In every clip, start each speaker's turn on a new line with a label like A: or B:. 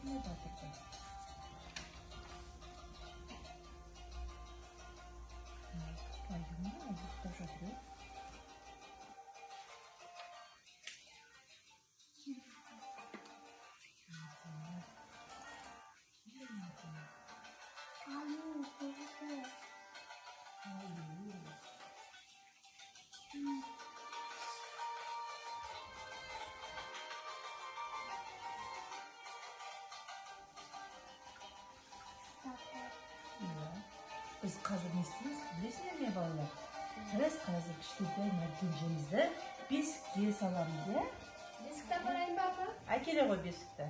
A: Бетіне батырды. Аю ма? Ұйықтап жатыр, иә?
B: Аю, қорқы.
A: Аю. Иә. Біз қазір не істейміз, білесіңдер ме, балалар? Біз қазір кішкентай Нәркенжемізді бесікке саламыз, иә?
C: Бесікті апарайын ба, апа?
A: Әкеле ғой бесікті.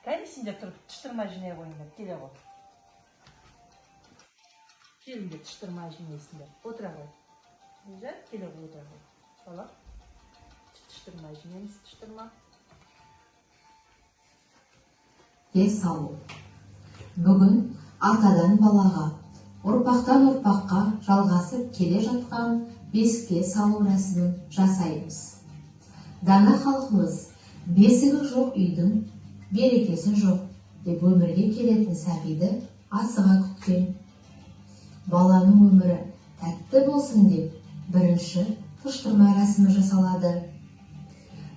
A: Кәне, сендер тұрып тыштырма жинай қойыңдар, келе ғой. Келіңдер, тыштырма жинайсыңдар. Отыра ғой. Гүлжан, келе ғой, отыра ғой. Бала, тыштырма жинаймыз, тыштырма.
D: Салу. Бүгін атадан балаға, ұрпақтан ұрпаққа жалғасып келе жатқан бесікке салу рәсімін жасаймыз. Дана халқымыз бесігі жоқ үйдің берекесі жоқ деп өмірге келетін сәбиді асыға күткен. Баланың өмірі тәтті болсын деп бірінші тыштырма рәсімі жасалады.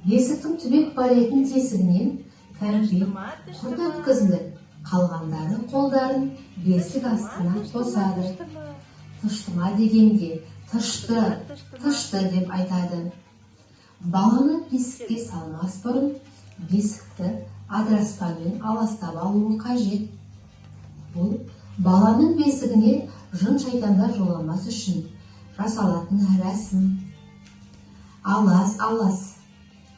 D: Бесіктің түбек байлайтын тесігінен кәмпит, құрт өткізіліп, қалғандары қолдарын бесік астына қосады. Тыштыма дегенде тышты, тышты деп айтады. Баланы бесікке салмас бұрын бесікті адыраспанмен аластап алуы қажет. Бұл баланың бесігіне жын шайтандар жоламас үшін жасалатын рәсім. Алас, алас,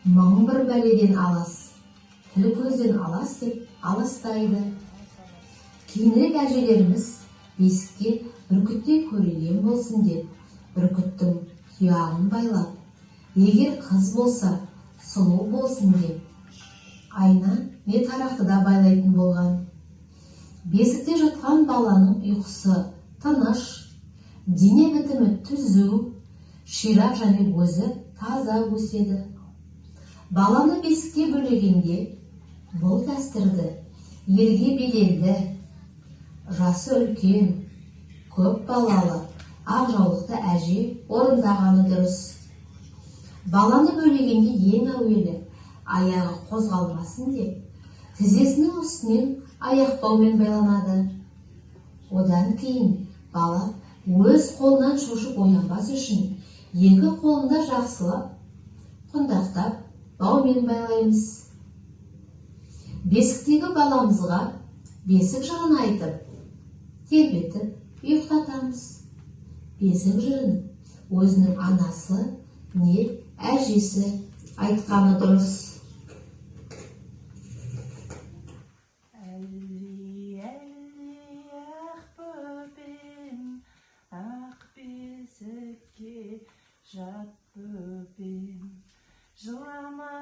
D: мың бір бәледен алас, тіл көзден алас деп аластайды. Кейінірек әжелеріміз бесікке бүркіттей көрінген болсын деп бүркіттің тұяғын байлап, егер қыз болса сұлу болсын деп айна не тарақты да байлайтын болған. Бесікте жатқан баланың ұйқысы тыныш, дене бітімі түзу, ширақ және өзі таза өседі. Баланы бесікке бөлегенде бұл дәстүрді елге беделді, жасы үлкен, көп балалы, ақ жаулықты әже орындағаны дұрыс. Баланы бөлегенде ең әуелі аяғы қозғалмасын деп тізесінің үстінен аяқбаумен байланады. Одан кейін бала өз қолынан шошып оянбас үшін екі қолында жақсылап құндақтап баумен байлаймыз. Бесіктегі баламызға бесік жырын айтып, тербетіп ұйықтатамыз. Бесік жырын өзінің анасы не әжесі айтқаны дұрыс.
A: Әлли, әлли, ақ бөпем, ақ бесікке жат бөпем. Жылама.